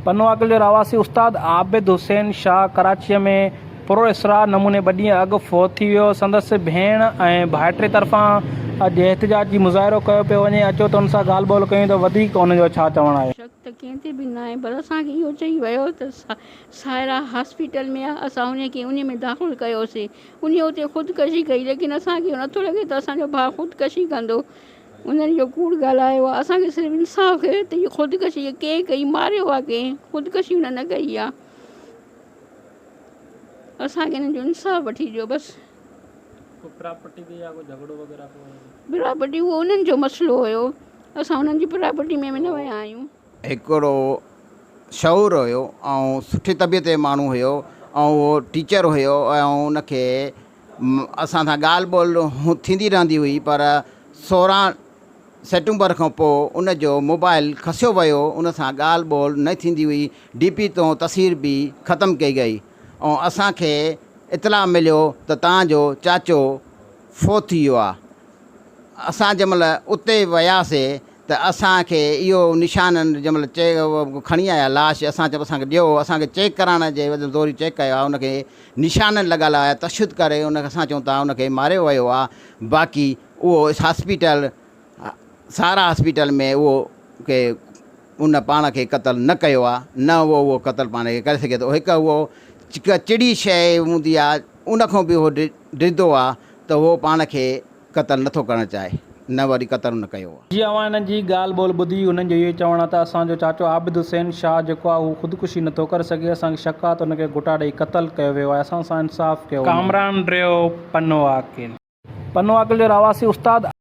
پنوعاقل جو رهواسي استاد عابد حسين شاهه ڪراچيء ۾ پراسرار نموني ٻه ڏينهن اڳ فوت ٿي ويو، سندس ڀيڻ ۽ ڀائٽي طرفان اڄ احتجاجي مظاهرو ڪيو پيو وڃي، اچو ته ان سان ڳالهه ٻولهه ڪيون ته وڌيڪ ان جو ڇا چوڻ آهي. شڪ ته ڪنهن تي به ناهي پر اسان کي اهو چئي ويو ته سائره هاسپيٽل ۾ آ اسان ان کي انهي ۾ داخل ڪيوسي انهي اتي خودڪشي ڪئي ليڪن اسان کي اهو نٿو لڳي ته اسان جو ڀاء خودڪشي ڪندو انهن اهو ڪوڙ ڳالهايو آ اسان کي صرف انصاف کپي ته هي خودڪشي ڪنهن ڪئي ماريو آ ڪنهن خودڪشي هن نه ڪئي آ اسان کي انهن جو انصاف وٺي ڏيو بس. ڪو پراپرٽي تي يا ڪو جهڳڙو وغيره ڪو پراپرٽي اهو انهن جو مسئلو هيو اسان انهن جي پراپرٽي ۾ به نه ويا آهيون. هڪڙو شعور هيو ۽ سٺي طبيعت جو ماڻهو هيو ۽ اهو ٽيچر هيو ۽ ان کي اسان سان ڳالهه ٻولهه ٿيندي رهندي هئي پر 16 سيپٽمبر کان پوء ان جو موبائل کسيو ويو ان سان ڳالهه ٻولهه نه ٿيندي هئي ڊي پي تون تصوير به ختم ڪئي گئي ۽ اسان کي اطلاع مليو ته توهان جو چاچو فوت ٿي ويو آهي اسان جنهن مهل اتي وياسي ته اسان کي اهو نشان جنهن مهل چيڪ کڻي آيا لاش اسان چيو اسان کي ڏيو اسان کي چيڪ ڪرائڻ جي عيوض زوري چيڪ ڪيو آهي ان کي نشانن لڳل آهي تشدد ڪري ان کي اسان چئون ٿا ان کي ماريو ويو آهي باقي اهو هاسپيٽل سارا هاسپيٽل ۾ اهو کي ان پاڻ کي قتل نه ڪيو آهي نه اهو اهو قتل پاڻ کي ڪري سگهي ٿو هڪ اهو چڙي شيء هوندي آهي ان کان به اهو ڊڄندو آهي ته اهو پاڻ کي قتل نٿو ڪرڻ چاهي نه وري قتل هن ڪيو آهي. جي اوهان انهن جي ڳالهه ٻولهه ٻڌي انهن جو اهو چوڻ آهي ته اسان جو چاچو عابد حسين شاهه جيڪو آهي اهو خودڪشي نٿو ڪري سگهي اسان کي شڪ آهي ته ان کي گهٽا ڏئي قتل ڪيو ويو آهي اسان سان انصاف ڪيو وڃي. ڪامران ريو پنوعاقل. پنوعاقل جو رهواسي استاد.